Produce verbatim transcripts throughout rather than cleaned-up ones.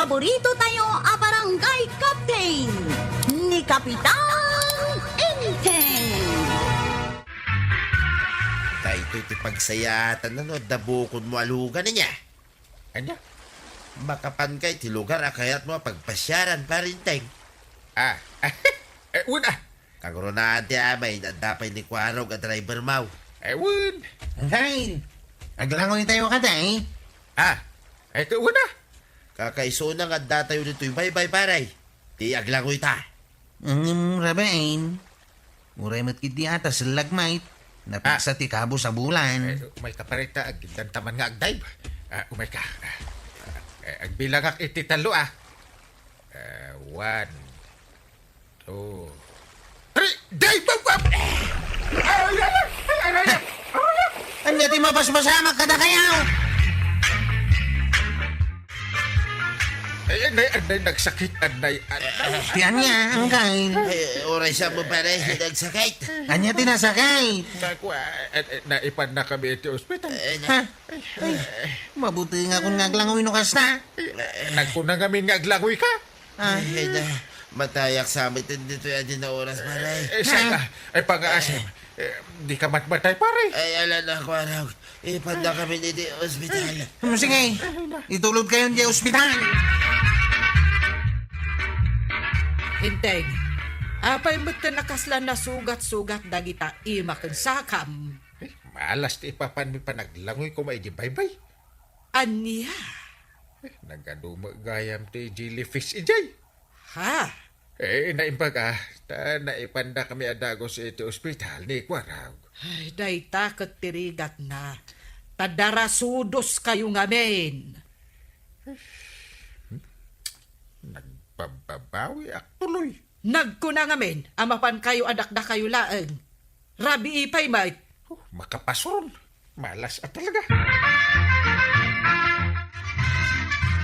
Paborito tayo a barangay captain, ni Kapitan Enteng. Daytoy ti pagsayaatan, no, adda bukodmo a lugan, ania? Ania? Makapanka iti lugar a kayatmo a pagpasiaran, Pare Enteng. Ah, eh, wen, ah. Kangrunaen ti amin, adda pay ni Kuarog a driver mo. Eh, wen. Angkel, aglangoy tayo kadi. Ah, eh, wen, ah. Kakaisuna nga adda tayo ditoy baybay, pare. Ti aglangoy ta. Ngem, Rabain, uray met ketdi a ta sellag met. Napigsa ti kabus a bulan. Eh, umayka, pare, ta agiddan ta man nga agdive. Ah, umayka. Ah, eh, agbilangak iti tallo, ah. Eh, one, two, three, dive! Bab, bab! Ay, ay, ay, ay, ay, ay, ay, ay. Ania ti mapaspasamak kadakayo? Ay, anay, anay, nagsakit, anay, anay. Ti ania, Angkel? Eh, uray sa mo, pare, nagsakit. Ania ti nasakit? Kakua, eh, eh, naipannakami iti ospital. Eh, na- Ha? Ay, mabuti nga kun nga aglangoy no kasta. Nagkuna ngamin nga aglangoy ka. Ah. Ay, na, matayak sa amin ditoy adi na oras, pare. Eh, saan ka? Ay, pangaasim. Eh, di ka matmatay, pare. Ay, ala na, Kuarog. Ipannakami iti ospital. Hmm, sige. Itulod kayo di ospital. Enteng, apay met ken a kasla nasugat-sugat dagita ima ken sakam? Eh, malas ti ipapanmi panaglangoy koma iti baybay. Ania? Eh, nagadu met gayam ti jellyfish idiay. Ha? Eh, naimbag a, ta naipannakami a dagus iti ospital ni Kuarog. Ay, dayta ket ti rigatna. Ta darasudos kayo ngamin. Hmm? Nagbababawiak tuloy. Nagkuna ngamin a mapan kayo a dakdakayo laeng. Rabii pay met. Oh, makapasurol. Malas a talaga.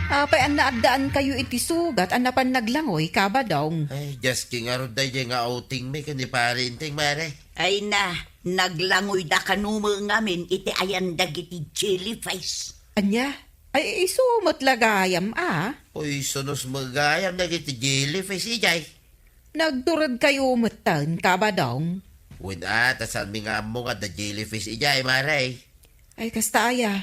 Apay a naaddaan kayo iti sugat a napan naglangoy, Kabadong? Ay, just king arod daydiay nga outing mi ken ni Pare Enteng, mare. Ay na, naglangoy da kano met ngamin iti ayan dagiti jellyfish. Ania? Ay, isu met la gayam, a? Poisonous met gayam dagiti jellyfish idiay. Nagtured kayo metten, Kabadong? Wen a, ta saanmi nga ammo nga adda jellyfish idiay, mare. Ay, kasta aya.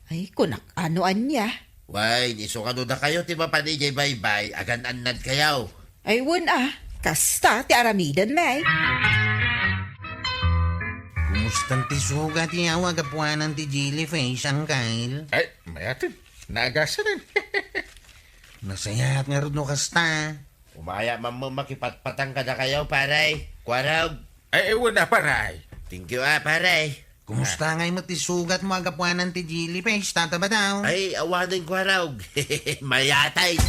Ay, kunak, ano ania? Wen, isu kano dakayo ti mapan idiay baybay, agan-annad kayo. Ay, wen a, kasta ti aramiden, may. Kumustan ti sugat ti awa gapuanan ti jellyfish, Angkel? Ay, mayaten. Naagasanen. Nasayaat ngarud no kasta. Umaya man mo makipatpatang kadakayo, pare. Kuarog. Ay, ewan na, pare. Thank you, ah, pare. Kumusta ngay met ti sugat mo a gapuanan ti jellyfish, Tata Badaw? Ay, awanen, Kuarog. Mayatay.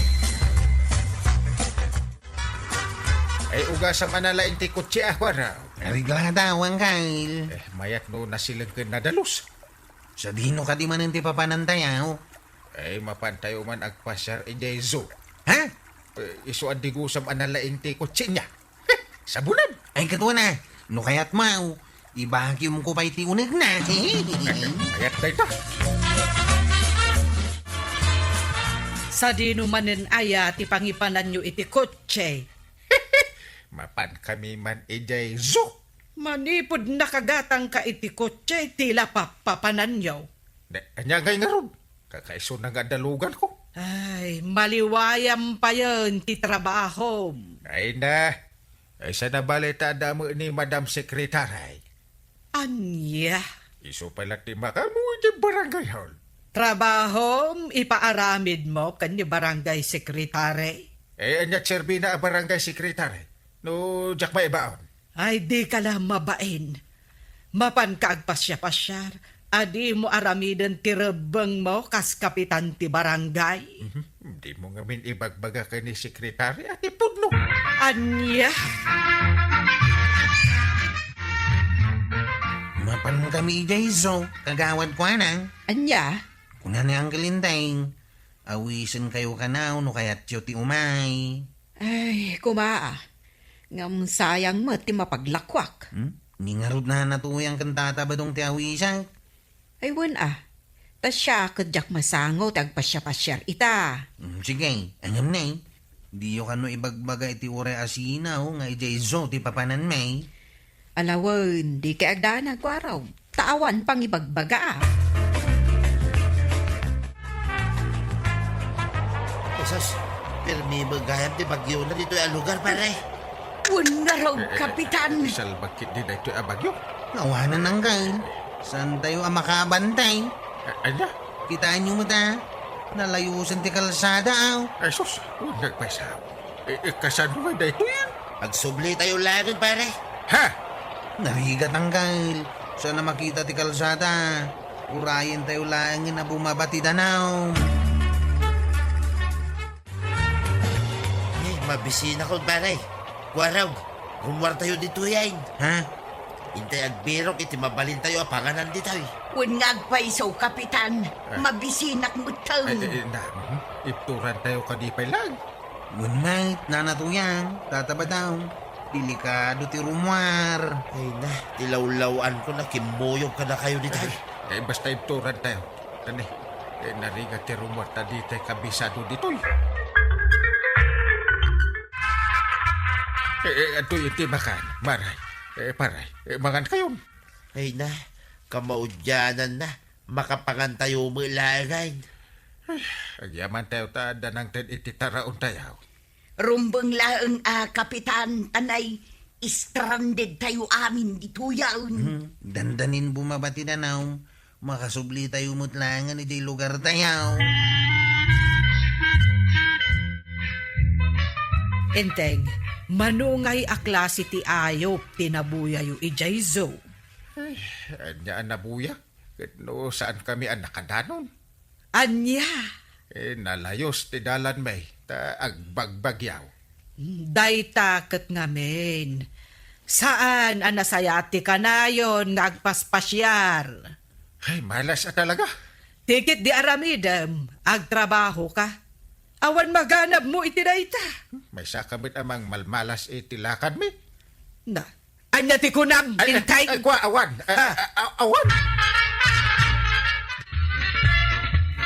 Ay, ugasam a nalaing ti kotse, ah, Kuarog. Arigla daw, Angkel. Eh, mayat no nasileng ken nadalus. Sadino kadi manen ti papanantayo? Ay, mapantayo man agpasiar idiay zoo. Ha? Eh, isu a digusam a nalaing ti kotse niya. Sabunan! Ay, katuana, no kayat mo, ibakim ko pay ti unegna. Kayat dayta. Sadino manen aya ti pangipananyo iti kotse? Mapan kami man idiay zoo. Manipud nakagatangka iti kotse, ti la pappapananyo. Ne, ania ngay ngarud? Kakaisuna nga adda luganko. Ay, maliwayam payen ti trabahom. Ay na, ay, sana bale ta adda met ni Madam Secretary. Ania? Isu pay la ti makaammo iti barangay hall. Trabahom, ipaaramid mo ken ni barangay secretary. Eh, ania ti serbina a barangay secretary? No, diak maibaon. Ay, di ka la mabain. Mapan ka agpasiapasiar, a di mo aramiden ti rebbeng mo kas kapitan ti barangay. Mhm. Di mo ngamin ibagbaga ken ni sekretary a ti pudno. Ania? Mapan kami idiay zoo, kagawad ko, anang. Ania? Kuna ni Uncle Enteng, awisen kayo kanaw no kayatyo ti umay. Ay, kumaa. Ngem sayang met ti mapaglakuak. Hmm? Ni ngarud na natuyang ken Tata Badong ti awisak. Ay, wen a. Ta siak ket diak masango ti agpasiapasiar ita. Mm, sige, ngem ne, diyo kano ibagbaga iti uray a sinaw nga idiay zoo ti papananmi? Alawen, dikay agdanag, Kuarog. Ta awan pangibagbaga. Sus, pirmi met gayam ti bagyona ditoy a lugar, pare. Wen ngarud, Eh, eh, Kapitan. Isalbag ketdi daytoy a bagyo. Awanan, Angkel. Saantayo a makabantay? Eh, ania? Kitaenyo met a, nalayosen ti kalsada, aw. Ay, sus, wen nagpaysa. Eh, eh, kasano nga daytoy? Agsublitayo laeng, pare. Ha? Narigat, Angkel. Saan a makita ti kalsada? Urayentayo laeng a bumaba ti danaw. Eh, mabisinakon, pare. Kuarog, rummuartayo ditoyen. Ha? Intay agbirok iti mabalintayo a panganan ditoy. Wen nga agpayso, Kapitan. Eh. Mabisinak metten. Eh, eh, eh, na, mhm. Ipturantayo kadi pay laeng. Wen met, Nana Tuyang, Tata Badong, delikado ti rummuar. Ay na, ti lawlaw-anko na kimmuyog kadakayo ditoy. Eh, basta ipturantayo. Kani, eh, narigat ti rummuarta ditoy kabisado ditoy. Eh, eh, adtoy iti bakan, Maray. Eh, Paray, eh, mangankayon. Ay na, kamaudiananna. Makapangantayo met laengen. Ay, agyamantayo ta adda nangted iti taraontayo. Rumbeng laeng a, Kapitan, ta nai-strandedtayo amin ditoyen. Hmm, dandanin bumaba ti danaw. Makasublitayo met laengen idiay lugartayo. Enteng, mano ngay a klase ti ayup ti nabuyayo idiay zoo? Ay, ania a nabuya? Ket no saankami a nakadanon? Ania? Eh, nalayos ti dalanmi, ta agbagbagyo. Dayta ket ngamin, saan a nasayaat ti kanayon nga agpaspasiar. Ay, malas a talaga. Ti ketdi aramidem, agtrabahoka. Awan maganabmo iti dayta. Maysaka met a mangmalmalas iti lakadmi. Na, Ania ti kunam, Ay, ay, Enteng? Ay, kua, awan. Ay, Ah. ay, ay, awan.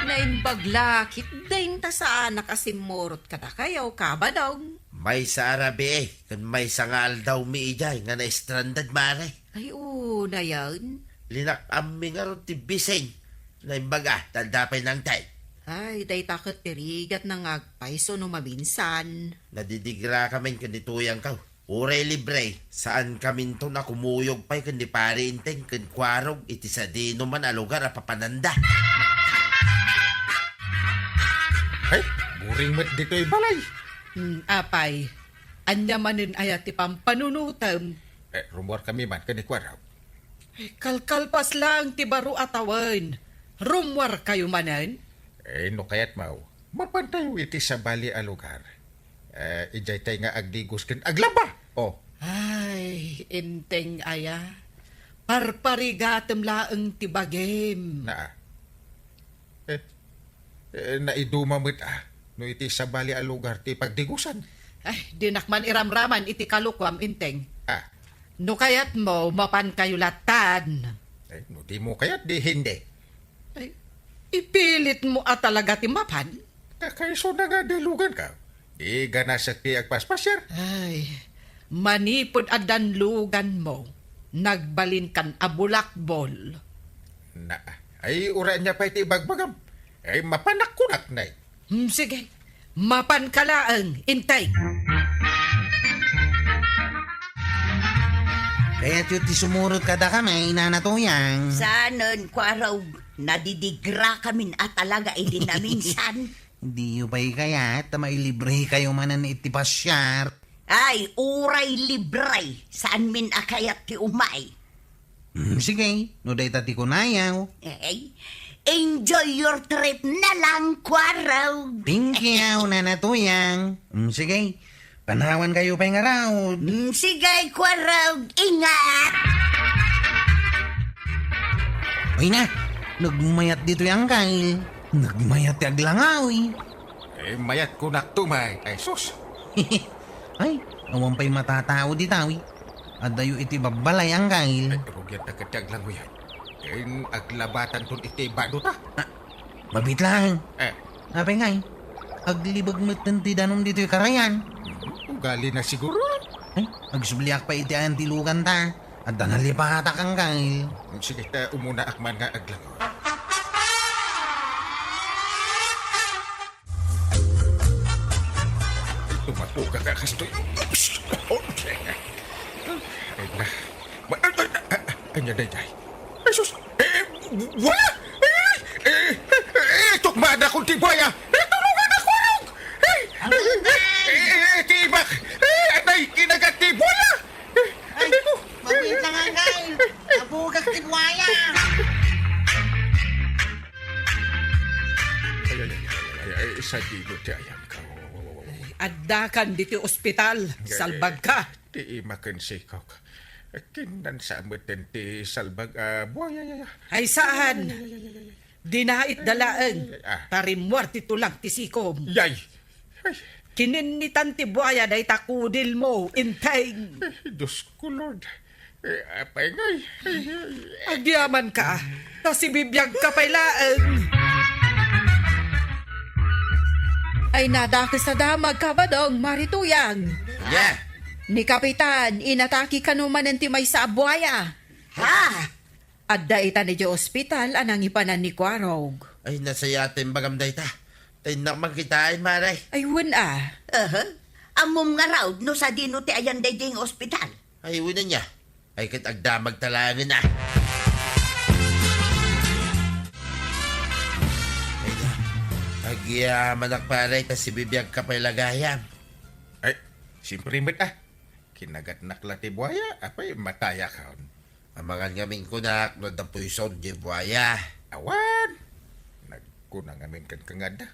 Naimbag la ketdin ta saanak a simmurot kadakayo, Kabadong. Maysa a rabii, ken maysa nga aldawmi idiay nga na-stranded, Mare. Ay, unayen. Linak-ammi ngarud ti bising. Naimbag a, ta adda pay nangted. Ay, dayta ket ti rigatna nga agpayso no maminsan. Nadidigrakamin ken ni Tuyangko. Uray libre, saankaminton a kumuyog pay ken ni Pari Enteng ken Kuarog iti sadinoman a lugar a papananda. Ay, buring met ditoy balay. Hmm, apay, ania manen aya ti pampanunotem? Eh, rummuarkami man ken ni Kuarog. Ay, kalkalpas laeng ti baro a tawen. Rummuarkayo manen? Eh, no kayatmo, mapantayo iti sabali a lugar. Eh, idiaytay nga agdigos ken aglaba. Oh. Ay, Enteng aya. Parparigatem laeng ti bagim. Naa. Eh, eh, naiduma met a, no iti sabali a lugar ti pagdigosan. Ay, dinak man iramraman iti kalokuam, Enteng. Ah. No kayatmo, mapankayo lattan. Ay, no dimo kayat, di hindi. Ay, ipilitmo a talaga ti mapan? Kakaisuna nga diluganka. Di ganasek ti agpaspasiar. Ay, manipud a danluganmo, nagbalinkan a bulakbol. Na, ay, uray ania pay ti ibagbagam? Ay, mapanak kunak, nay. Hmm, sige. Mapanka laeng, Enteng. Kayatyo ti sumurot kadakami, Nana Tuyang? Saanen, Kuarog. Nadidigrakamin a talaga idi naminsan. Diyo pay kayat ta mailibrekayo manen iti pasiar? Ay, uray libre, saanmin a kayat ti umay. Hmm, sige, no dayta ti kunayo. Ay, enjoy your trip na lang, Kuarog. Thank you, Nana Tuyang. Hmm, sige, panawankayo pay ngarud. Hmm, sige, Kuarog, ingat. Uy na, nagmayat ditoy, Angkel. Nagmayat ti aglangaw, eh. Eh, mayat kunak tumay. Ay, sus. Ay, awan pay matatao dita, eh. Adayo iti babbalay, Angkel. Ay, rugian ta ket ti aglanguyan. Ken aglabatanton iti badota. Ah, mabiit laeng. Eh. Apay ngay? Aglibeg metten ti danum ditoy karayan. Ugalina siguro. Ay, agsubliak pay iti ayan ti luganta. Adda nalipatak, Angkel. Sige, ta umunaak man nga aglangoy. Tumapo ka ka, kastoy. Ay, na. Ma-, ay, ay, ay, ay, anya, day, day. Jesus! Eh, wala! Eh, eh, eh, eh, tukmada kong ti buaya! Eh, tulungan ako, Arog! Eh, eh, eh, eh, tibak! Eh, anay, kinagat ti buaya! Eh, Ay, anay ko! Mabiit lang, Angkel. Nabugak ti buaya. Ay, ay, ay, ay, ay, sadino ti ayanko. Addakan ditoy ospital. Ay, salbag ka. Ti imaken sikok. Kinansa metten ti salbag a buaya, ya, ya. Ay, saan? Dinaitda laeng. Ah. Ta rimmuar ti tulang ti sikom. Yay! Ay. Kininnitan ti buaya dayta kudilmo, Enteng. Eh, Diyos ko, Lord. Eh, apay ngay. Ay, ay, ay. Agyaman ka, ta sibibiag ka pay laeng. Ay, nadakes a damag, Kabadong, Mari Tuyang. Ya. Ni Kapitan, inatake kano manen ti maysa a buaya. Ha? Adda ita idiay ospital a nangipanan ni Kuarog. Ay, nasayaat ti imbagam dayta. Ta innak makitaen, Mare. Ay, wen a. Aha. Ammom ngarud no sadino ti ayan daydiay nga ospital? Ay, wen ania. Ay, ket agdamagta laengen a. Ay, na. Agyamanak, pare, ta sibibiag ka pay la gayam. Ay, simpre met a. Kinagatnak la ti buaya, apay matayakon. Amangan ngamin kunak no adda puson diay buaya. Awan! Nagkuna ngamin kenka nga adda.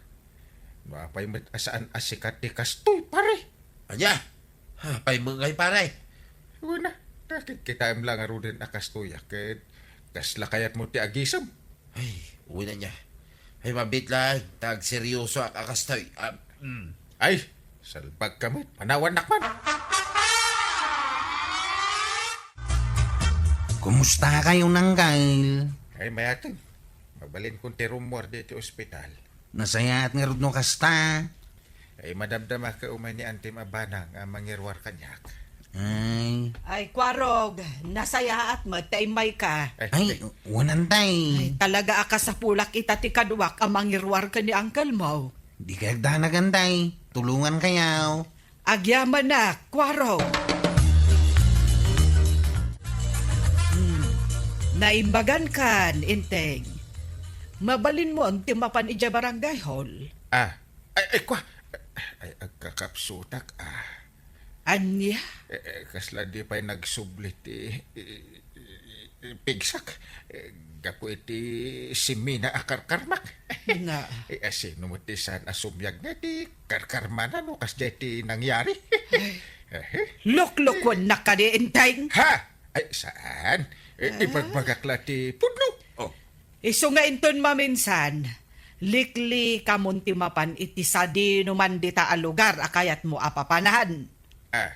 No apay met a saan a sikat ti kastoy, pare? Ania? Apay met ngay, pare? Wen a, ta kitkitaem la ngaruden a kastoy a ket kasla kayatmo ti agisem. Ay, wen ania. Ay, mabiit laeng, ta agseryosoak a kastoy. Ah, mm. Ay, salbag ka met. Panawannak man. Kumusta kayo, Angkel? Ay, mayat. Mabalinkon ti rummuar ditoy ospital. Nasayaat ngarud no kasta. Ay, madamdama ka umay ni Antim a banang a mangiruar kaniak. Ay. Ay, Kuarog, nasayaat met ta immay ka. Ay, Ay, ay. Wen, Antay. Ay, talaga a kasapulak ita ti kaduak a mangiruar ken ni uncle mo. Di kay agdanag, Antay. Tulungan kayaw. Agyamanak, Kuarog. Hmm. Naimbagan kan, Enteng. Mabalinmon ti mapan idiay barangay hall. Ah, Ay, ay, kwa. Ay, agkakapsutak, ah. Ania? Eh, eh, kasla di pay nagsubli ti, eh, eh, pigsak. Eh, gapu iti simina a karkarmak. Nga. Eh, asino met ti saan a sumiag nga ti karkarmana no kasdiay ti nangyari? Ay. Eh, eh. Luklukuennak kadi, Enteng? Ha? Ay, saan? Eh, Ah. Ibagbagak la ti pudno. Oh. Isu nga inton maminsan, liklikamon ti mapan iti sadinoman dita a lugar a kayatmo a papanan. Ah,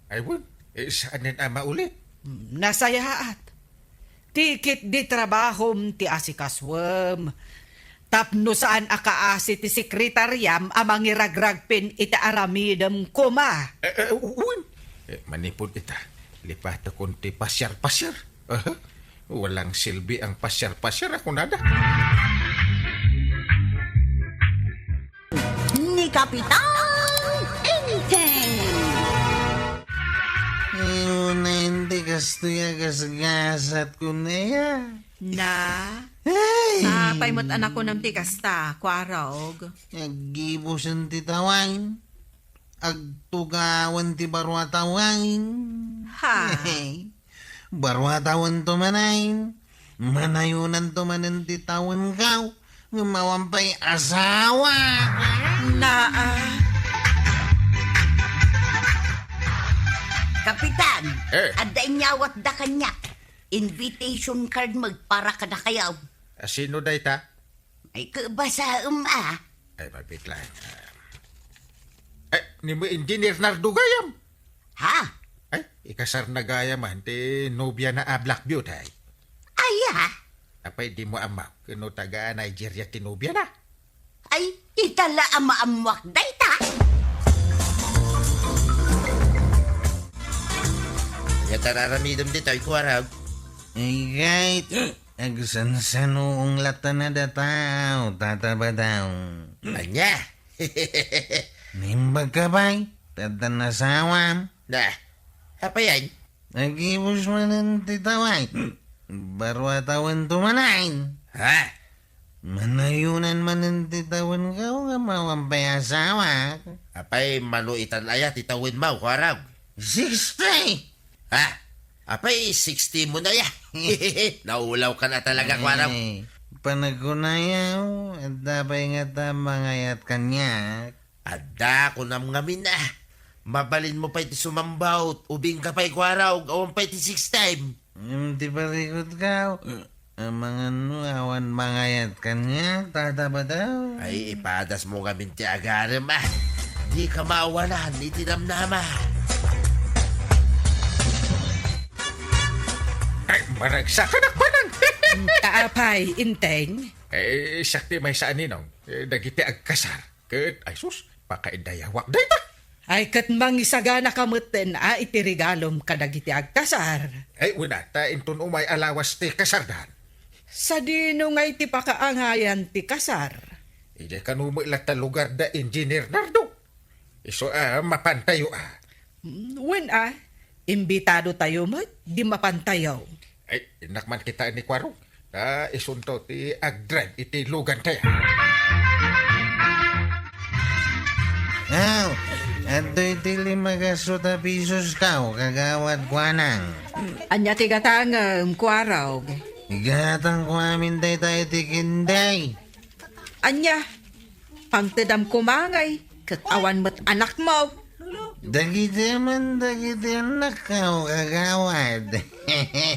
ay wen, eh, saanen a maulit? Hmm, nasayaat. Ti ketdi trabahom ti asikasuem. Tapno saan a kaasi ti sekretariam a mangiragragpin iti aramidem koma. Eh, eh, wen. Eh, manipud ita, lipatekon ti pasiar-pasiar. Aha. Walang silbi ang pasiar-pasiar, a kunada. Ni Kapitan Enteng. Ay, una, Enteng, kastoy a gasgasat ko na ya. Na? Ay! Apay met a nakunam ti kasta, Kuarog? Aggibusen ti tawain. Agtugawen ti baro a tawain. Ha? Baro a tawento manen, manayonanto manen ti tawenko, ngem awan pay asawa. Naa. Kapitan, Eh. Adda inyawatda kaniak. Invitation card met para kadakayo. Asino dayta? Ay, kabasaem a. Ay, mabiit laeng. Ay, ni mo Engineer Nardo gayam. Ha? Ay, ikasarna gayam man ti nobiana a Black Beauty. Aya? Apay, dimo ammo ken no taga Nigeria ti nobiana? Ay, ita la a maammoak dayta. Ania ti ar-aramidem ditoy, Kuarog? Ay, guys, agsansanoong latta a tao, Tata Badong. Ania? Naimbag ka pay, ta addan asawam. Na, apay aya? Agibus manen ti taway. Baro a tawen to manen. Ha? Manayonan manen ti tawenko ngem awan pay asawak. Apay, mano itan aya ti tawenmo, Kuarog? Sixty! Ha? Apay, sixty mo na ya. Naulawka na talaga, Kuarog. Ay, panagkunayo, adda pay ngata mangayat kaniak. Adda, kunam ngamin a. Mabalinmo pay ti sumambawt, ubingka pay, Kuarog, awan pay ti sixty. Ngem ti parikutko, amangan no awan mangayat kaniak, Tata Badong. Ay, ipadasmo ngamin ti agarem a. Dika maawanan iti namnama. Ay, maragsakanak, Manang! Apay, Enteng? Eh, siak ti maysa a ninong. Eh, dagiti agkasar. Ket, ay sus, pakaidayawak dayta. Ay, ket mangisaganaka metten a iti regalom kadagiti agkasar. Ay, wen a, ta inton umay a lawas ti kasardan. Sadino ngay ti pakaangayan ti kasar? Idiay kano met latta lugar da Engineer Nardo. Isu a mapantayo a. Mm, wen a, imbitadotayo met, di mapantayo. Ay, innak man kitaen ni Kuarog. Ta isunto ti agdrive iti lugantayo. Aw, adtoy ti lima ka suta pisos, Kagawad Kuanang. Ania ti gatangem, Kuarog? Igatangko amin dayta iti kinday. Ania? Pangtedam koma ngay, ket awan met anakmo. Dagiti man dagiti annakko, Kagawad.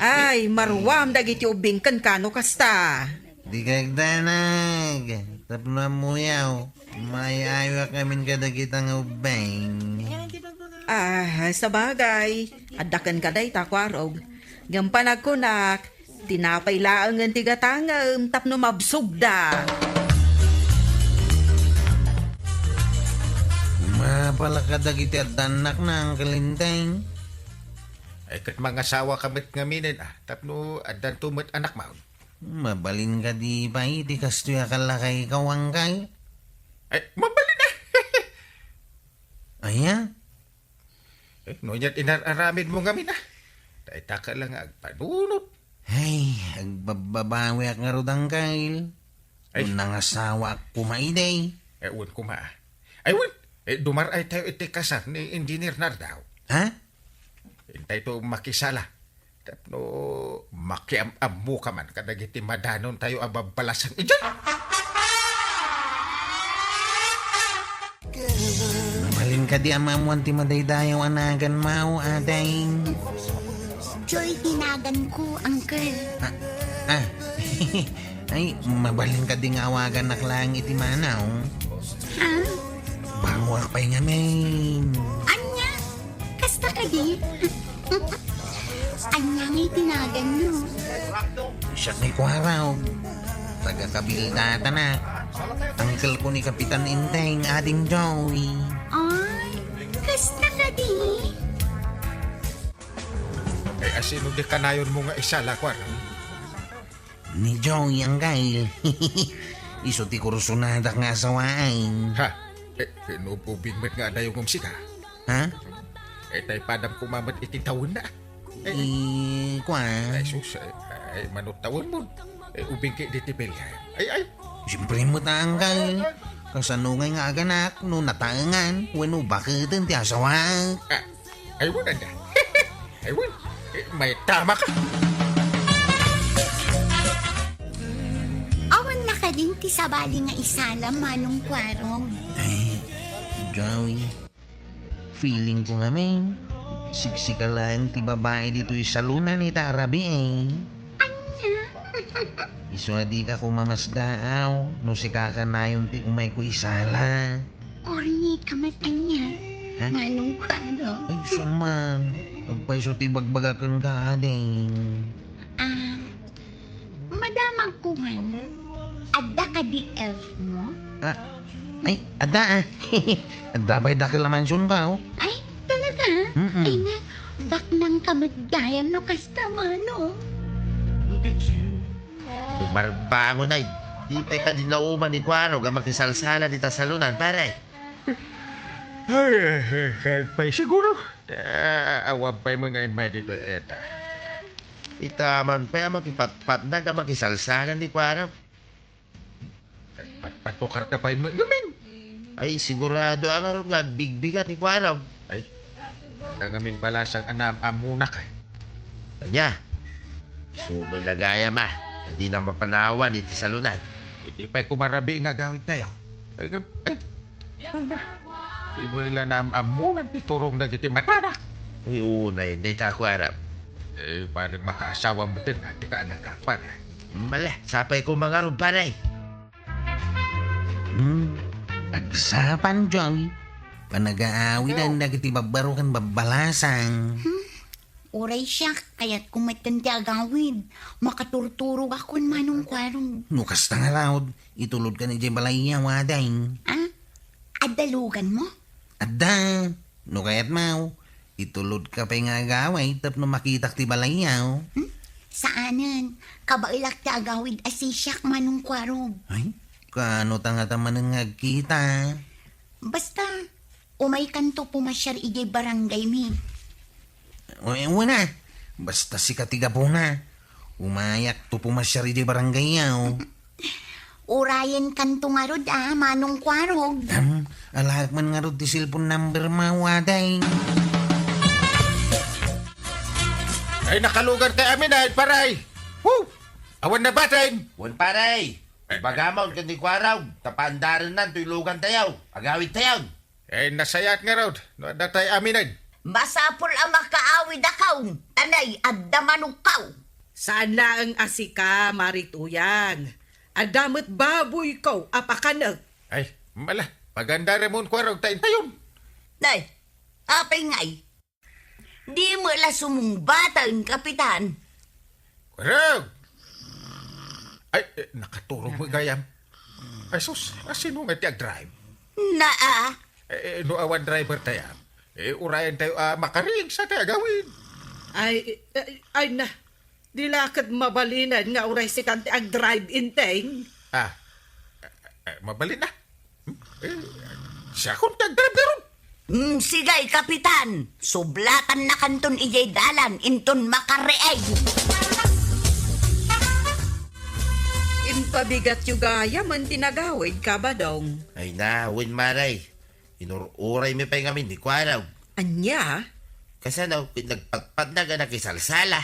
Ay, maruam dagiti ubbing ken kano kasta. Dika agdanag, tapno ammoyo, maayayoak amin kadagita nga ubbing. Ah, sabagay, adda kenka dayta, Kuarog. Ngem panagkunak, tinapay laengen ti gatangem tapno mabsogda. Mapalaka dagiti adda annakna, Uncle Enteng. Ay, ket mangasawaka met ngaminen, a, tapno addanto met anakmo. Mabalin kadi pay ti kastoy a kalakayko, Uncle? Ay, mabalin a. Aya? Eh, no, ania ti inar-aramidmo ngamin a. Dayta ka la nga agpanunot. Ay, agbabbabawiak ngarud, Uncle. Ay. No nangasawaak koma idi. Eh, wen koma a. Ay, wen. Eh, dumar-aytayo iti kasar ni Engineer Nardo. Ha? Intayto makisala. Tapno makiam-ammoka man kadagiti madanontayo a babbalasang idiay. Mabalin kadi a maammoan ti madaydayaw a naganmo, Ading? Joy ti naganko, Uncle. Ah, ah. Ay, mabalin kadi nga awaganak laeng iti manaw? Ha? Bangoak pay ngamin. Ania? Kasta kadi? Ania nga itinagan no? Siak ni Kuarog. Taga-Kabilda tanak. Uncle ko ni Kapitan Enteng, Ading Joey. Ay, kasta kadi? Ay, asino di kanayonmo nga isala, Kuarog? Ni Joey, Uncle. Isu ti kursonadak nga asawaen. Ha? Eh, inub-ubing met nga adayongom sika? Ha? Eh, tay padam koma met iti tawenna. Eh, eh. Eh, kua? Ay, sus, ay, ay, mano tawenmo. Eh, ubingki diti bilyan. Ay, ay. Siyempre met, Uncle. Kasano ngay nga aganak no nataengan wenno baketen ti asawaek? Ah, Ay, wen, ania? Ay, wen. Eh, maitamaka. Awan la kadin ti sabali nga isala, Manong Kuarog. Ay, Joey. Feeling ko ngamin, siksika laeng ti babai ditoy salona ni Tarabi, eh. Ania? Isu a dika ko mamasdaaw, no sika kanayon ti umayko isala. Orni ka met ania? Ha? Manong Kuarog. Ay, saan man? Agpayso ti bagbaga kenka, Ading. Ah, madama Adda kadi elf mo? Ah, ay, adda, ah. Adda pay dakkel a mansion ka, oh. Ay, talaga? Mm-mm. Ay na, baknang ka met gayam no kasta, Manong. Umarbangon ay, di pay kadi nauman ni Kuarog a makisalsala dita salonan, pare. Ay, ay, ay, ay, pay siguro. Ah, awan pay mga imay dito, eta. Ita man pay a makipatpatnag a makisalsala ni Kuarog. Patpatukar ka pay met ngamin. Ay, sigurado a ngarud nga agbigbigat ni Kuarog. Ay, nangamin balasang a naam-ammonak. Ania? Subay la gayam a, di na mapanawan iti salonan. Iti pay kumarabi nga agawid tayo. Ay, ay, ay, ay, la naam-ammonak ti turong dagiti matada. Ay, unay, dayta Kuarog. Eh, parang makaasawa mo din, ati ka anak ka, pare. Mala, sapay ko mangarod, pare. Hmm, agsapa, Joey. Panagaawidan dagiti babbaroken babbalasang. Hmm? Uray siak, kayatko metten ti agawid. Makaturturogakon, Manong Kuarog. No kasta ngarud, itulodkan idiay balayyo, ading. Ah? Adda luganmo? Adda. No kayatmo, itulodka pay nga agawid tapno makitak ti balayyo. Hmm? Saanen. Kabaelak ti agawid a sisiak, Manong Kuarog. Ay, kaano ta ngata manen nga agkita? Basta, umaykanto pumasiar idiay barangaymi. Uy, wen a. Basta sika ti gapuna. Umayakto pumasiar idiay barangayyo. Urayenkanto ngarud a, Manong Kuarog. Hmm, alaek man ngarud ti cellphone number mo, ading. Ay, nakalugarkay amin, ay, paray! Woo! Awan nabatin! Wen, paray! Ibagamon ken ni Kuarog, ta paandarennan toy lugantayo, agawidtayon. Eh, nasayaat ngarud, no adda tay aminen. Masapul a makaawidakaw, ta nay adda manokkaw. Saan laeng a sika, Mari Tuyang. Adda met baboyko a pakanek. Ay, mala, pagandaremon, Kuarog, ta intayon. Nay, apay ngay? Di mo la sumungbaten, Kapitan. Kuarog! Ay, eh, nakaturog met gayam. Ay, sus, asino nga ti agdrive? Naa. Eh, eh, no awan driver tayo, eh, urayen tayo a makariing sa tayo agawid. Ay, ay, ay na. Di la ket mabalinen nga uray sikan ti agdrive, Enteng. Ah, eh, eh, mabalin na. Hmm? Eh, siakon ti agdrive ngarud. Mm, sige, Kapitan. Sublatannakanton idiay dalan inton makariing. Impabigatyo gayam ti nagawid, Kabadong. Ay na, wen, Mari. Inur-uraymi pay ngamin ni Kuarog. Ania? Kasano, ket nagpatpatnag a nakisalsala.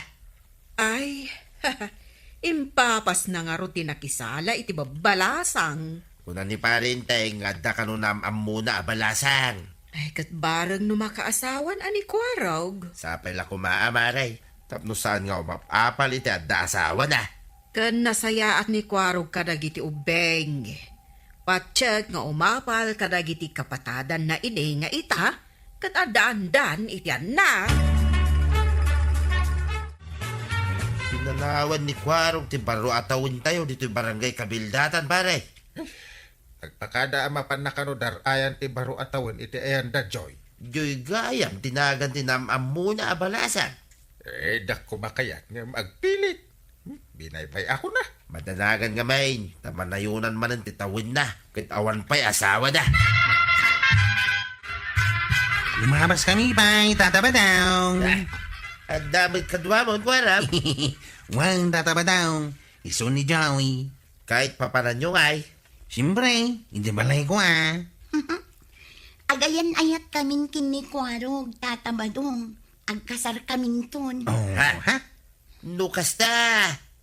Ay, impapasna ngarud ti nakisala iti babbalasang. Kuna ni Pare Enteng nga adda kano naam-ammona a balasang. Ay, ket bareng no makaasawan a ni Kuarog. Sapay la koma a, Mari, tapno saan nga umap-apal iti adda asawana. Ken nasayaat ni Kuarog kadagiti ubbing. Patiek nga umapal kadagiti kapatadanna idi nga ita, ket addaandan iti annak. Pinanawan ni Kuarog ti baro a tawentayo ditoy barangay Kabildatan, pare. Nagpakada a mapanna kano dar-ayan ti baro a tawen iti ayan da Joy. Joy gayam ti nagan ti naam-ammona a balasang. Eh, dakko makayat ngem agpilit. Hmm, binaybay-akon a. Madanagan ngamin, ta manayonan manen ti tawenna, ket awan pay asawana. Lumabas kami pay, Tata Badong. Ah, adda met kaduamon, Kuarog. Wen, Tata Badong. Isu ni Joey. Ket papananyo ngay? Siempre, iti balayko a. Agayan-ayat kamin ken ni Kuarog, Tata Badong. Agkasar kaminton. Oh, ha? Ha? No kasta,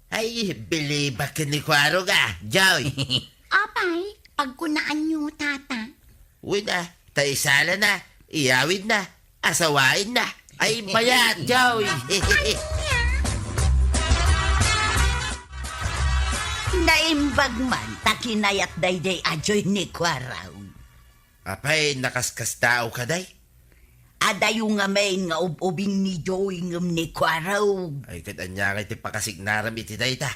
ay, bilibak ken ni Kuarog a, Joy. Apay, pagkunaanyo, Tata. Wen a, ta isalana, iyawidna, asawaenna. Ay, mayat, Joy. Naimbag man ta kinayat daydiay a Joy ni Kuarog. Apay, nakaskastao kadi? Adayo ngamin nga ub-ubing ni Joy ngem ni Kuarog. Ay, ket ania ngay ti pakasignaram iti dayta?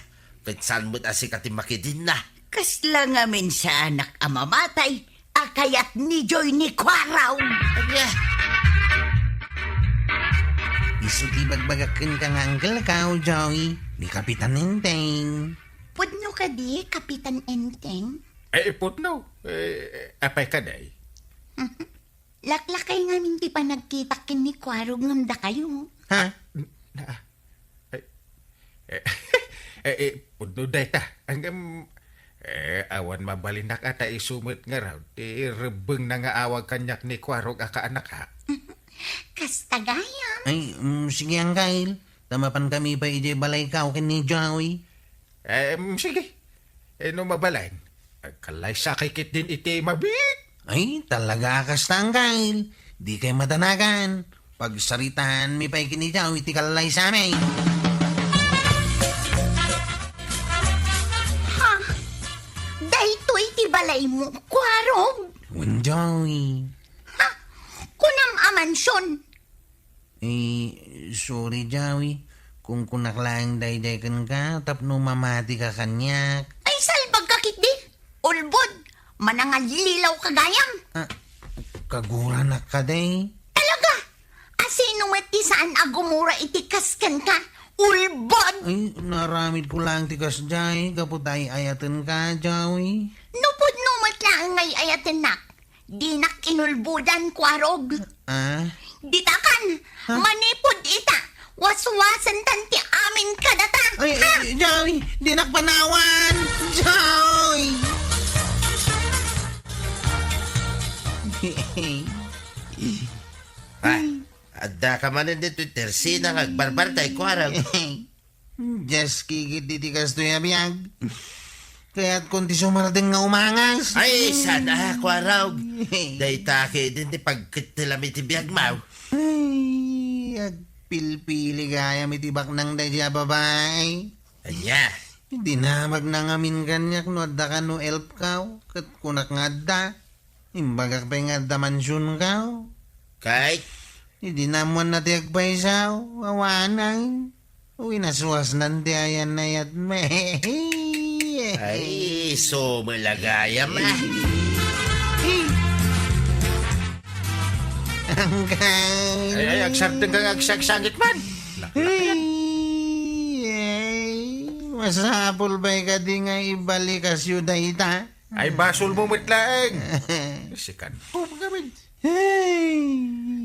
Ket saan met a sika ti makidinna. Kasla ngamin saanak a mamatay a kayat ni Joy ni Kuarog. Ania? Isu ti bagbagak kenka nga angkelkaw, Joy, ni Kapitan Enteng. Pudno kadi, Kapitan Enteng? Eh, pudno. Eh, apay kadi? Laklakay ngamin ti panagkitak ken ni Kuarog ngem dakayo. Ha? N-, na, eh, eh, eh, eh, pudno dayta. Ngem, eh, awan mabalinak a ta isu met ngarud ti rebbengna nga awag kaniak ni Kuarog a kaanak, ha? Kasta gayam. Ay, mm, sige, Angkel. Ta mapankami pay idiay balaykaw ken ni Joey. Em, sige. Eh, no mabalin, agkallaysakay ketdin iti mabiit. Ay, talaga a kasta, Angkel. Dikay madanagan. Pagsaritaanmi pay ken ni Joey ti kallaysami. Ha? Daytoy ti balaymo, Kuarog? Wen, Joey. Ha? Kunam a mansion? Eh, sorry, Joey. Kunkunak laeng daydiay kenka tapno mamatika kaniak. Ay, salbagka ketdi. Ulbod, manangallilaw ka gayam. Ah, kaguranak kadi? Talaga? Asino met ti saan a gumura iti kas kenka? Ulbod! Ay, naaramidko laeng ti kasdiay gapu ta ay-ayatenka, Joey. No pudno met laeng nga ay-ayatennak, dinak inulbodan, Kuarog. Ah? Ditakan, ha? Manipud ita, waswasentan ti amin kadata. Ay, ha? Ay, Joy, dinak panawan! Joy! Ah, adda ka manen ditoy tersina nga agbarbarkay, Kuarog. Diak kikit iti kastoy a biag. Kayatkon ti sumardeng nga umangas. Ay, saan a, Kuarog. Dayta ketdin ti pagkittelam iti biagmo. Ay, agpilpili gayam iti baknang daydiay a babai. Ania? Dinamagna ngamin kaniak no adda kano elpkaw, ket kunak nga adda. Imbagak pay nga adda mansionkaw. Kay? Idi naammoanna ti agpaysaw, awanen. Winaswasnan ti ayan-ayatmi. Ay, isu met la gayam, ah. Angkay. Ay, ay, agsardeng ka nga agsagsangit man. Laklak yan. Ay, ay, masapul pay kadi nga ibalikasyo dayta? Ay, basolmo met laeng. Sikan. Ay.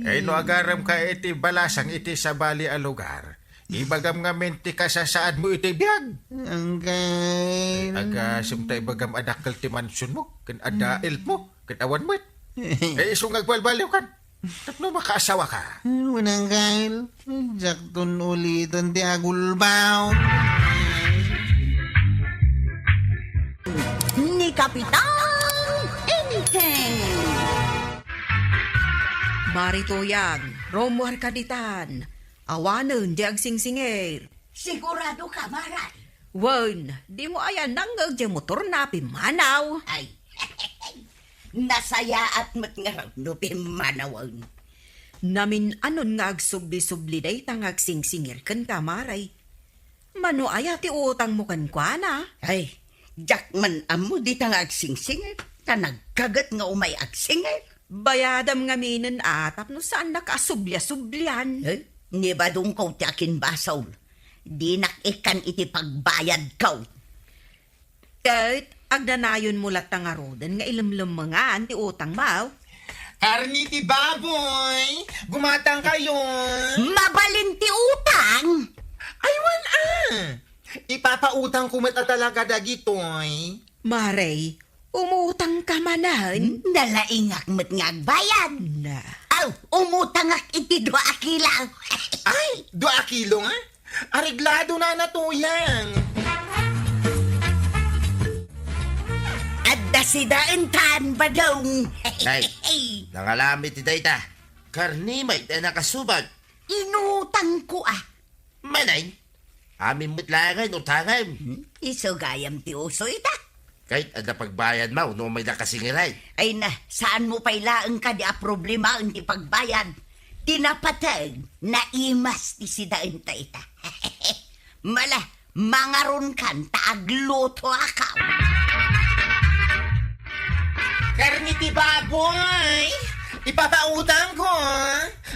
Ay, no agaramka iti balasang iti sabali a lugar, ibagam ngamin ti kasasaadmo iti biag. Angkay. Agasem ta ibagam a dakkel ti mansionmo, ken adda elpmo, ken awan met. Eh, isu nga agbalbaliwkan. Tapno makaasawaka. Wen, angkay, diakton uliten ti agulbaw. Ni Kapitan Enteng. Mari Tuyang, rummuarka ditan. Awanen di agsingsingir. Sigurado ka, Maray? Wen, dimo aya nangngeg diay motorna a pimmanaw? Ay, nasayaat met ngarud no pimmanawen. Namin-anon nga agsubli-subli dayta nga agsingsingir kenka, Maray. Mano aya ti utangmo kenkuana? Ay, diak man ammo dita nga agsingsingir, ta nagkaget nga umay agsingir. Bayadam ngaminen a tapno saannak a sublia-sublian. Eh, ni badongko ti akinbasol. Dinak ikkan iti pagbayadko. Ket agnanayonmo latta ngaruden nga ilemlemmengan ti utangmo. Karne ti baboy, gumatangkayo. Mabalin ti utang? Ay, wen, ah. Ipapautangko met a talaga dagitoy. Maray, umutangka manen? Nalaingak met nga agbayad. Na. Aw, umutangak iti dua a kilo. Ay, dua a kilo nga? Areglado na na, Tuyang. Adda sidaentan, Badong. Nay, nangalami ti dayta. Karne met ti nakasubag. Inutangko, ah. Manay, amin met laeng nga inutangem. Hmm? Isu gayam ti uso ita. Ket adda pagbayadmo no umay daka singiray. Ay na, saanmo pay laeng kadi a problemaen ti pagbayad. Ti napateg, naimas ti sidaenta ita. Mala, Mangaronkan ta aglutoak. Karne ti baboy! Ipapautangko!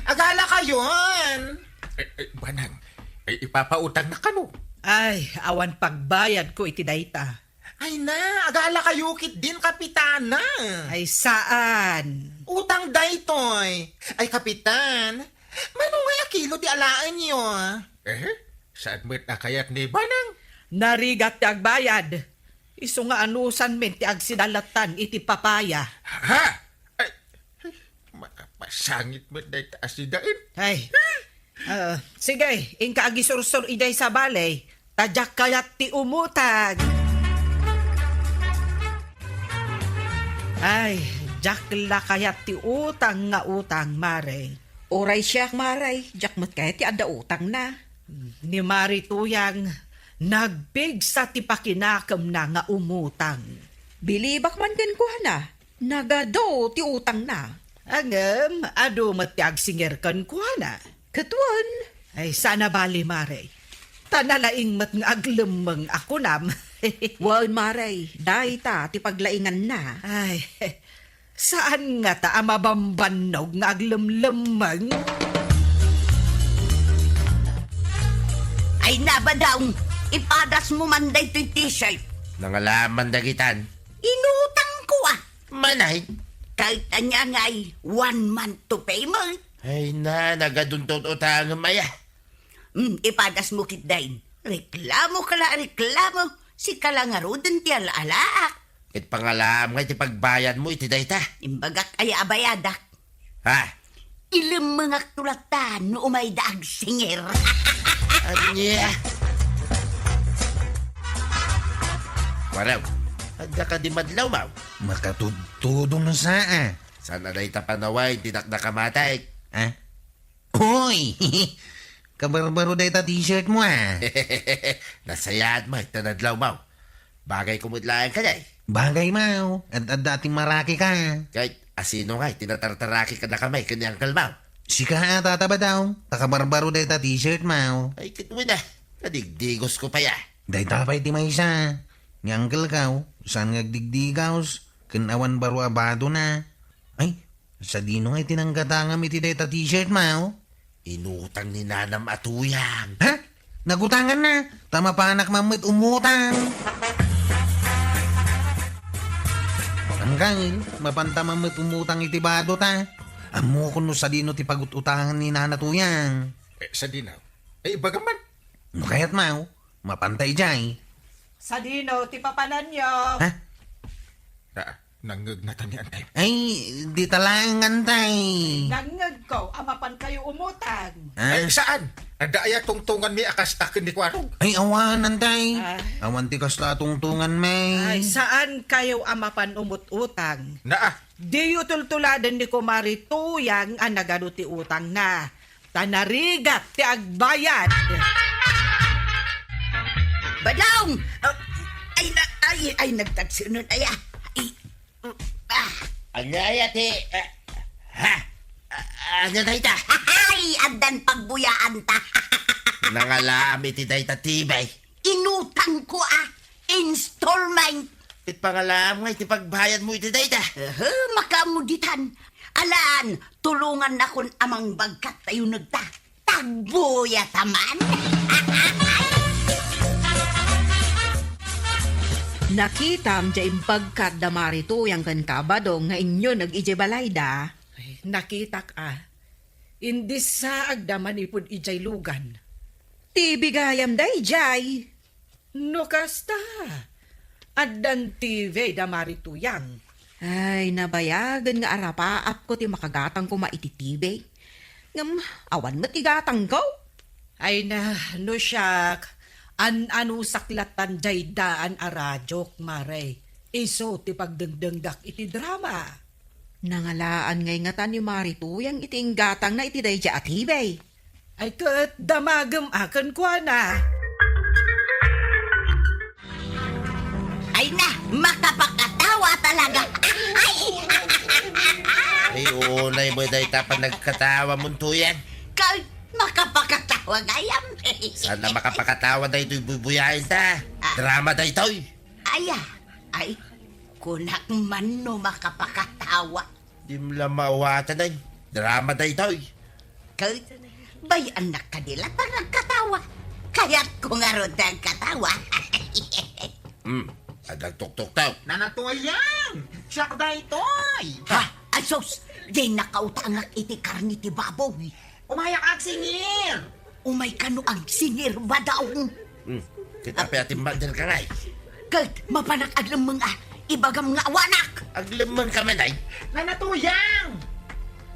Agalakayon! Ay, ay, Banang, ay, ipapautang na kano? Ay, awan pagbayadko iti dayta. Ay na, agalakayo ketdin, Kapitana. Ay, saan? Utang daytoy. Ay, Kapitan, mano nga akilo ti alaenyo? Eh, saan met a kayat ni Banang? Narigat ti agbayad. Isu nga anusanmin ti agsidalatan iti papaya. Ha? Ay, makapasangit met dayta a sidaen. Ay. Ah, sige, inka agisursor idiay sabali, ta diak kayat ti umutang. Ay, diak la kayat ti utang nga utang, Mare. Uray siak, Mare, diak met kayat ti adda utangna. Ni Mare Tuyang, nagpigsa ti pakinakemna nga umutang. Bilibak man kenkuana, nagadu ti utangna. Ngem, adu met ti agsingir kenkuana. Ket wen. Ay, saan a bali, Mare. Ta nalaing met nga aglemmeng a kunam. Wen, Mare, dayta ti paglainganna. Ay, saan ngata a mabambannog nga aglemlemmeng? Ay, nabadaw, ipadasmo man daytoy t-shirt. Nangalaman dagitan. Inutangko, a. Manay? Kahit ania ngay, one month to payment. Ay na, nagadunto utangem aya. Hmm, ipadasmo ketdin. Reklamo ka la, reklamo. Sika la ngaruden ti ala-alaak. Ket pangalaam ngay ti pagbayadmo iti dayta. Imbagak aya a bayadak. Ha? Ilemmengakto latta no umayda agsingir. Ania? Waraw, adda kadi madlaw, maw? Makatudtudo no saa. Saan a dayta panawen ti dakdakamatek? Ha? Hoy! Kabarbaro dayta t-shirt mo, a. Nasayaat met ta nadlaw, maw. Bagay ko met laeng kadi. Bagay, maw. Ad-adda ti maraki ka. Ket asino ngay ti natartaraki kadakami ken ni Uncle, maw? Sika a, Tata Badaw. Ta kabarbaro dayta t-shirt, maw. Ay, ket wen a. Nadigdigos ko pay a. Dayta pay ti maysa. Ni Uncle kaw, saan nga agdigdigaws, ken awan baro a badona. Ay, sadino ngay ti nanggatangam iti dayta t-shirt, maw? Inutang ni nanam a Tuyang. Ha? Nagutanganna? Ta mapanak man met umutang. Uncle, mapanta man met umutang iti badota. Ammokon no sadino ti pagut-utangan ni Nana Tuyang. Eh, sadino? Eh, ibagam man. No kayat, maw, mapanta idiay. Sadino ti papananyo? Ha? Ah, nangngegna ta ni Antay. Ay, dita laeng, Antay. Nangngegko a mapankayo umutang. Ah? Ay, saan? Adda aya tungtunganmi a kasta ken ni Kuarog? Ay, awan, Antay. Ah. Awan ti kasta a tungtunganmi. Ay, saankayo a mapan umut-utang. Naa. Diyo tultuladen ni Kumare Tuyang a nagadu ti utangna. Ta narigat ti agbayad. Badong! Ah, ay, na, ay, ay, nagtagsunon, aya. Ay, ah. Ania aya ti, ah, ha? Ah, ania dayta? Ay, addan pagbuyaanta. Nangalaam iti dayta, Tibay. Inutangko a installment. Ket pangalaam ngay ti pagbayadmo iti dayta. Aha, makaammo ditan. Alan, tulongannakon a mangbagkat ta unegta. Tagbuyata man. Nakitam diay imbagkat da Mare Tuyang ken Kabadong nga inyuneg idiay balayda. Ay, nakitak a. Indissaagda manipud idiay lugan. Ti bigayam daydiay. No kasta, addan T V da Mare Tuyang. Ay, nabayagen nga arapaapko ti makagatang koma iti T V. Ngem awan met ti gatangko. Ay na, no siak, an-anusak latan dayta a radiok, Mare. Isu ti pagdengdenggak iti drama. Nangalaan ngay ngata ni Mare Tuyang iti inggatangna iti daydiay a T V. Ay, ket damagem a kenkuana. Ay na, makapakatawa talaga. Ay! Ay, unay met dayta a panagkatawamon, Tuyang. Ket makapakatawa. Wa gayam. Saan a makapakatawa daytoy buybuyaenta? Ah. Drama daytoy. Aya, ay, kunak man no makapakatawa. Di la maawatan ay. Drama daytoy. Ket, bay-annak kadi latta nga agkatawa. Kayatko ngarud nga agkatawa. Hmm, agtuktuktaw. Nana Toyang! Siak daytoy! Ha? Ay sus! Diay nakautangak iti karne ti baboy. Umayak agsingir! Umay kano agsingir, Badong. Hmm. Ket apay a timmakder ka, ngay? Ket mapanak aglemmeng a, ibagam nga awanak. Aglemmeng ka man, ay? Nana Toyang!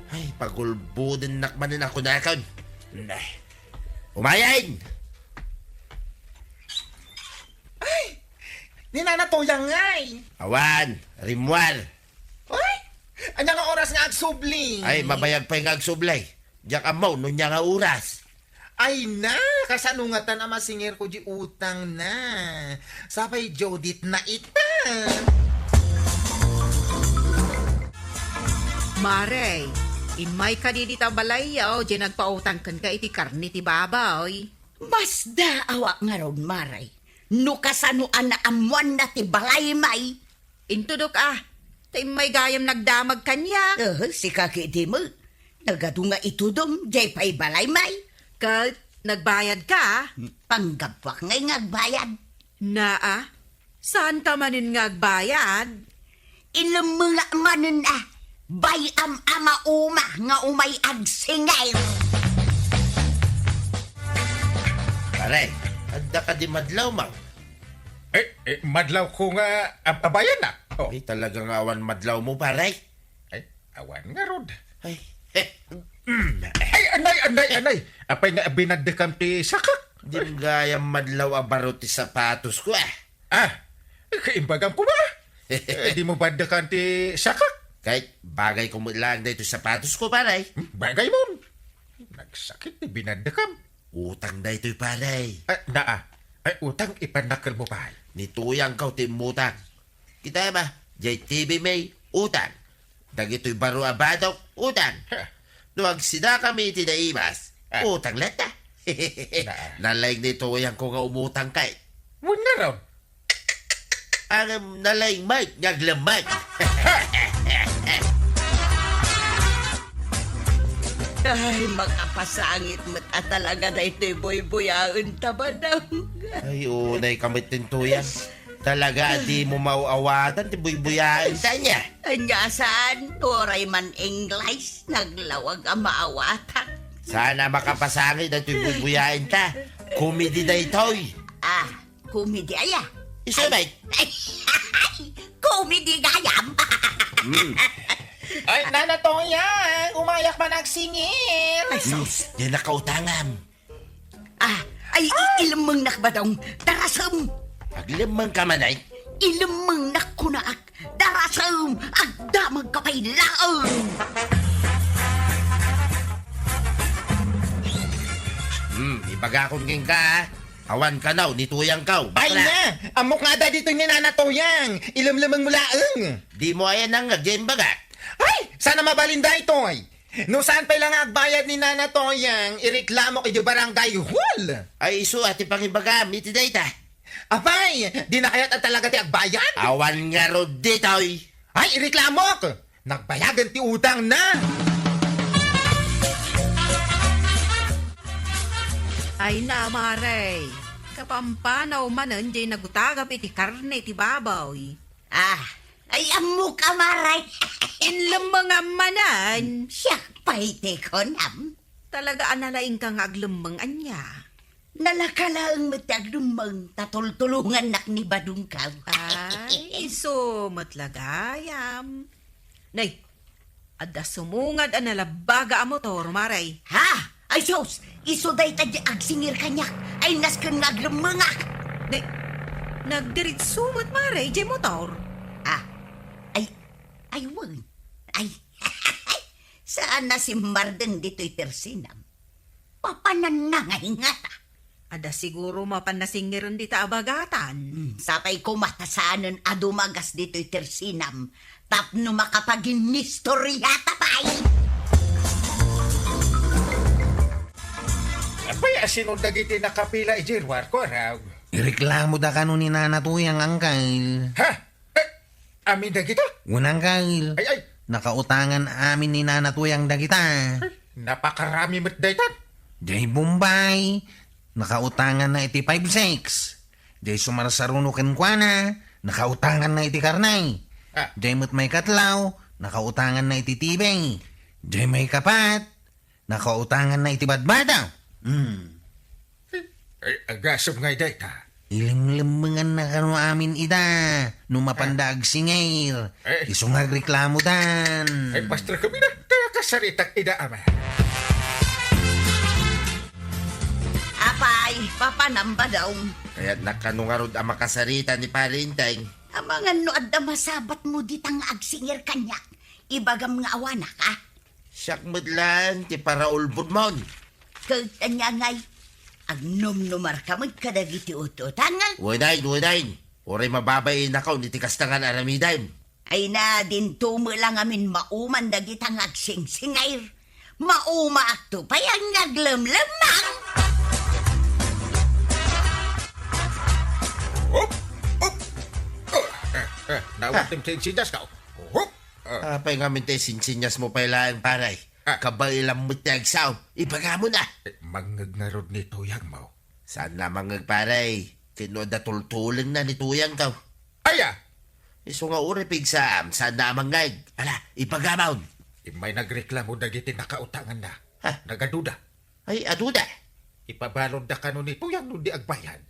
Ay, pagulbodennak manen a kunakon. Nah. Umayen! Ay! Ni Nana Toyang, ngay! Awan, rimmuar. Ay! Ania nga oras nga agsubli? Ay, mabayag pay nga agsubli. Diak ammo no ania nga oras. Ay na, kasano ngatan a masingirko diay utangna? Sapay Judith na ita. Mare, immay kadi dita balayyo, diay nagpautang kenka iti karne ti baboy. Masdaawak ngarud, Mare. No kasano a naammoanna ti balaymi, Intudok a, ta immay gayam nagdamag kaniak. Eh, sika ketdi met. Nagadu nga itudom, diay pay balaymi. Ket nagbayadka? Panggapuak ngay nga agbayad. Naa, saanka manen nga agbayad? Ilemmengak manen a, bay-am a mauma nga umay agsingir. Pare, adda kadi madlawmo? Eh, eh, madlawko nga ab-, abayan na. Oh. Ay, talaga nga awan madlawmo, pare. Ay, awan ngarud. Ay. Ay, anay, anay, anay. Apay nga binaddekam ti sakak? Di gayam madlaw a baro ti sapatosko, ah. Ah, kaimbagam ko ba? Eh, di mo baddekan ti sakak? Kay bagay ko met laeng daytoy sapatosko, pare. Hmm, bagay mo. Nagsakit ti binaddekam. Utang daytoy, pare. Ah, naa. Ay, utang, ipannakkelmo pay. Ni Tuyangko ti immutang. Kita ba? Jay T V may utang. Dagitoy baro a badok, utang. Ha. No agsidakami iti naimas, ah, utang latta. Naa. Nalaing ni Tuyangko nga umutang kay. Wen ngarud. Ang nalaing Mike nga aglemmeng. Ay, makapasangit met a talaga daytoy buybuyaenta, Badong. Ay, unay ka met ti Tuyang. Talaga, di mo maawatan ti buybuyaenta ania. Ania saan? Uray man English, naglawag a maawatak. Saan a makapasangit daytoy buybuyaenta. Komedi daytoy. Ah, Komedi aya. Isu met? Ay, ay, komedi gayam. Hmm. Ay, Nana Toyang, umayak man agsingir. Ay, sus. Diay nakautangam. Ah, ay, i-, ilemmengnak, Badong. Darasem. Aglemmeng ka man, ay? Ilemmengnak kunak. Darasem, agdamagka pay laeng. Hmm, ibagakon kenka, ah. Awan kanaw ni Tuyangko. Ay na! Ammok nga adda ditoy ni Nana Toyang. Ilemlemeng mo laeng. Di mo aya nangngeg diay imbagak. Ay! Saan a mabalin daytoy? No saan pay la nga agbayad ni Nana Toyang, ireklamok idiay barangay hall. Ay, isu a ti pangibagam iti dayta. Apay, di na kayat a talaga ti agbayad? Awan ngarud ditoy. Ay, ireklamok! Nagbayagen ti utangna! Ay na, Mare. Kapampanaw manen diay nagutagam iti karne ti baboy. Ah, ay, ammok a, Mare. Inlemmengam manen. Siak pay ti kunam. Talaga a nalaingka nga aglemmeng ania? Nalaka laeng met ti aglemmeng ta tultulongannak ni Badongko. Ay, isu met la gayam. Nay, adda sumungad a nalabbaga a motor, Mare. Ha? Ay, sus! Isu dayta diay agsingir kaniak. Ay, nasken nga aglemmengak. Nay, nagdiritsu met, Mare, diay motor. Ah, ay, ay, wen. Ay, saan a simmardeng ditoy tersinam. Papananna nga ingata. Adda siguro mapan nasingiren dita a bagatan. Hmm, sapay koma ta saanen a dumagas ditoy tersinam tapno makapaginnistoriata pay. Apay a Sino dagiti nakapila idiay ruarko, Arag? Ireklamoda kano ni Nana Tuyang, Angkel. Ha? Eh, amin dagita? Wen, Angkel. Ay, ay. Nakautangan amin ni Nana Tuyang dagita. Ay, napakarami met daytan. Diay Bombay, nakautanganna iti five six. Diay sumarsaruno kenkuana, nakautanganna iti karne. Ah. Diay met maikatlo, nakautanganna iti T V. Diay maikapat, nakautanganna iti badbada. Hmm. Ay, agasem ngay dayta. Ilemlemmenganna kano amin ida, no mapanda agsingir. Eh. Isu nga agreklamodan. Ay, pastor kami na. Kaya kasaritak ida, ama. Apay, papanam, Badong? Kayatnak kano ngarud a makasarita ni Pare Enteng. Amangan no adda masabatmo dita nga agsingir kaniak, ibagam nga awanak, a? Siak met laeng ti paraulbodmon. Ket ania ngay, agnomnomarka met kadagiti ututang? Wen, wen. Uray mababainakon iti kasta nga aramidem. Ay na, dinto met la ngamin mauman dagita nga agsingsingir. Maumaakto pay nga aglemlemmeng. Hop! Hop! Oh, eh, eh, nawatem ti insinyas ka. Hop! Ah. Apay ngamin ti sinsinyasmo pay laeng, pare? Ah. Kabaelam met ti agsao. Ibagamo na. Eh, mangngeg ngarud ni Tuyang mo. Saan na mangngeg, pare? Ket no adda tultulengna ni Tuyang ka. Aya! Isu nga uray pigsaam, saan na mangngeg. Ala, ibagamon. Immay nagreklamo dagiti nakautanganna. Ha? Nagaduda. Ay, aduda. Ipabalodda kano ni Tuyang no di agbayad.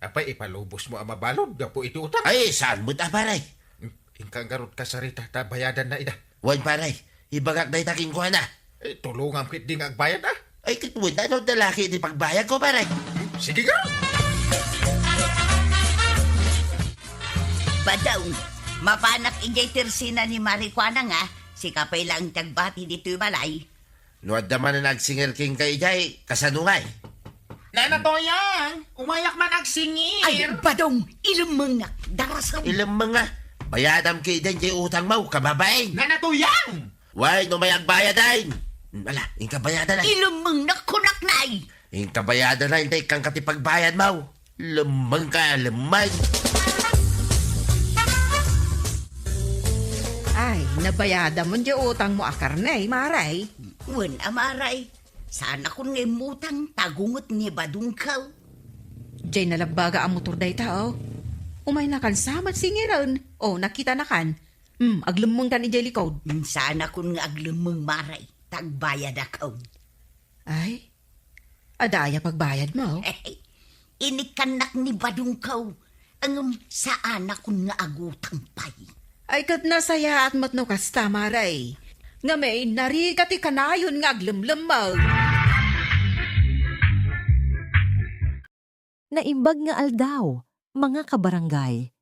Apay, ipalubosmo a mabalod gapu iti utang? Ay, saan met a, pare? Inka ngarud kasarita ta bayadanna ida. Wen, pare, ibagak dayta kenkuana. Eh, tulongam ketdi nga agbayad, a? Ay, ket wen, ano da laki iti pagbayadko, pare? Sige nga! Badong, mapanak idiay tersina ni Mare Kuana nga, sika pay laeng ti agbati ditoy balay. No adda manen agsingir kenka idiay, kasano ngay? Nana Tuyang, umayak man agsingir. Ay, Badong, ilemmengnak, darasem. Ilemmeng nga. Bayadam ketdin diay utangmo, kababain. Nana Tuyang! Way, no may agbayad, ay. Ala, inka bayadan, ay. Ilemmengnak, kunak, nay. Inka bayadan, ay, intay kanka ti pagbayadmo. Lemmeng ka, lemmeng. Ay, nabayadamon diay utangmo a karne, Mare. Wen a, Mare. Saanakon nga immutang, ta gunget ni Badongko. Diay nalabbaga a motor dayta, o. Umaynakan sa met singiren. O, nakitanakan. Hmm, aglemmengkan idiay likod. Hmm, saanakon nga aglemmeng, Mare, ta agbayadakon. Ay, adda aya pagbayadmo? Inikkannak ni Badongko, ngem saanakon nga agutang pay. Ay, ket nasayaat met no kasta, Mare. Ngamin, narigat ti kanayon nga aglemlemmeng. Naimbag nga aldaw, mga kabarangay.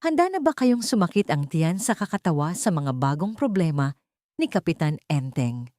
Handa na ba kayong sumakit ang tiyan sa kakatawa sa mga bagong problema ni Kapitan Enteng?